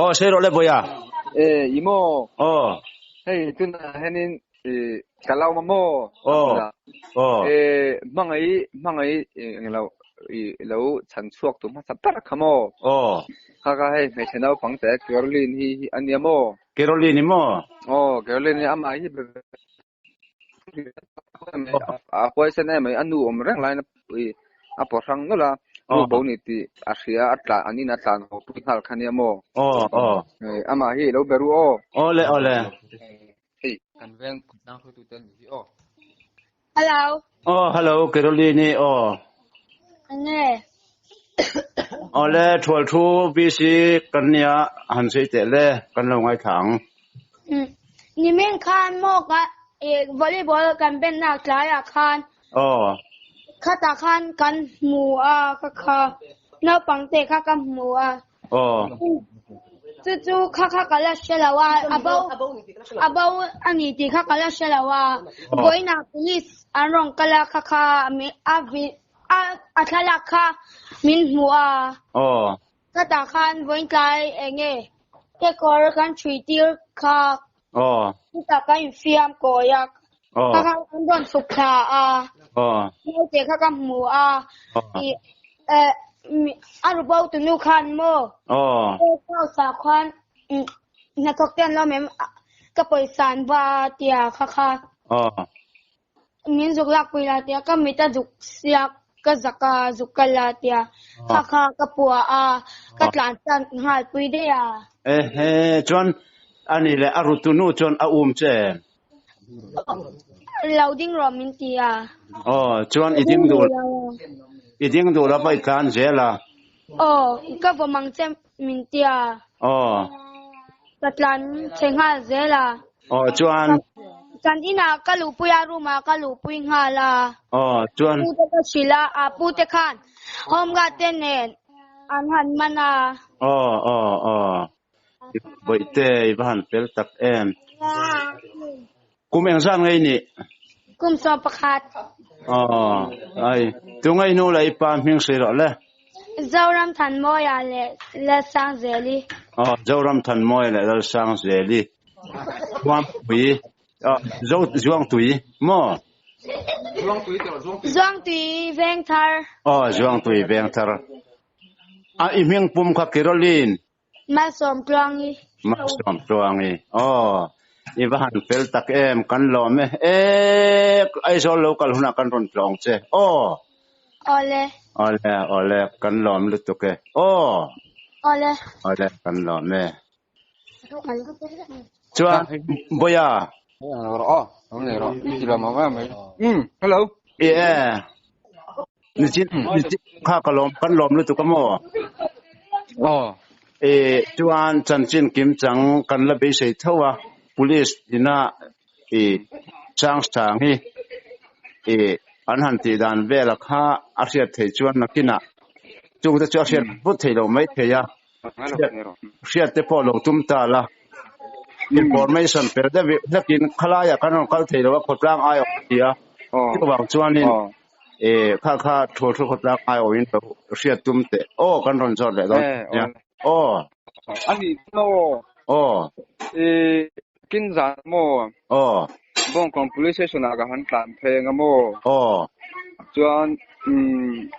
Aw sei rawh le Bawiha. E i maw? Aw. Hei tunah hianin i ka lo ma maw? Aw. Aw. E hmangaih hmangaih eng lo i lo chhan chhuak tu hmasa ber kha maw? Aw. Kha kha hei hmeichhe naupang te Caroline hi hi a nia maw? Caroline i maw? Aw Caroline hi amah hi a huaisen em mai a nu awm reng laiin a paw hrang nawlh a nu bo ni tih a hria a tlan an in a tlan haw pui nghal kha nia maw amah hi ilo be ru aw awle awle hei kan veng tlang hruaitu te an nih hi aw Hello aw hello Caroline aw enge awle thual thu BC kan nia han sawi teh le kan lo ngaithla ang. Nimin khan maw ka volleyball kan ben nak tlaiah khan Aw. Khatah khan kan hmu a ka kha naupang te kha ka hmu a. Aw. Chu chu kha kha ka la hre lo a a bo a bo a ni tih kha ka la hre lo a. Vawiinah police an rawn kal a kha kha a a a thlalak kha min hmu a. Aw. Khatah khan vawiin tlai eng nge kekawr kan ṭhui tir kha Aw. Chutah ka infiam kawi a. Aw. Kha kha an rawn chhuk thla a. Aw. Naute kha ka hmu a. Aw. I eh a ru bo tunu khan maw. Aw. House ah khan hnathawk te an lo awm em ka pawisa an va a tia kha kha. Aw. Min zuk lak pui la tia ka mit a zuk siak ka zak a zuk kal la tia kha kha ka pua a ka tlan san nghal pui daih a. Ehe chuan ani leh a rutu nu chuan a um che em? Lo ding rawh min ti a. Aw chuan i ding duh i ding duh lova i tlan zel a. Aw ka vawm ang che min ti a. Aw. Ka tlan chhe nghal zel a. Aw chuan. Kan inah ka luhpui a room ah ka luhpui nghal a. Aw chuan. Pu te ka hrilh a, a pu te khan home guard te nen an han man a. Aw aw aw. Bawihte i va han fel tak em. Kum engzat ngei nih? Kum 11. Aw ai tungai nu leh i pa hming sawi rawh le. Zoram Thanmawia leh Lalsangzeli. Aw Zoram Thanmawia leh Lalsangzeli. Zuangtui Zo Zuangtui maw? Zuangtui Vengthar. Aw Zuangtui Vengthar. A i hming pum kha Caroline. Malsawm Tluangi. Malsawm Tluangi. Aw, i va han fel tak em, kan lawm e. E, Aizawl lo kal hunah kan rawn tlawng che. Aw. Awle. Awle, awle, kan lawm lutuk e. Aw. Awle. Awle, kan lawm e. Chuan, Boya. Hello. E, Nichin nichin kha ka lawm kan lawm lutuk a maw? Aw. E chuan chanchin kim chang kan la beisei tho a, police ina i chang sang hi i an han tih dan vela kha a hriat theih chuan nakinah chungte chu a hriat vut theih loh mai thei a, hriat te pawh lo tum ta la. Information fel deuh hlekin khalaiah kan rawn kal thei lo a, khawtlang ai awm a ti a, chuvang chuanin E kha kha thu thu khawtlang ai awin lo hriat tum teh. Aw kan rawn zawt leh dawn nia. Aw. Ani maw? Aw. E kin zan maw? Aw. Bawngkawn Police Station ah ka han tlan phei anga maw? Aw. Chuan umm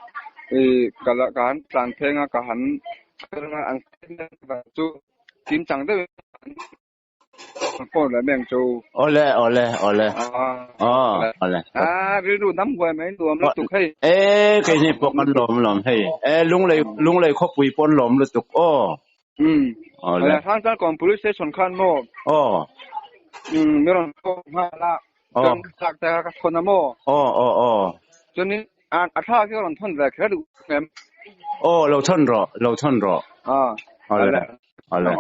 e ka la ka han tlan phei anga ka han an chu kim chang deuh in Awle awle awle aw awle e keini pawh kan lawm lawm hei e lunglei lunglei khawpui pawh an lawm lutuk aw awle aw aw aw aw aw lo thawn rawh lo thawn rawh awle awle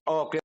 okay.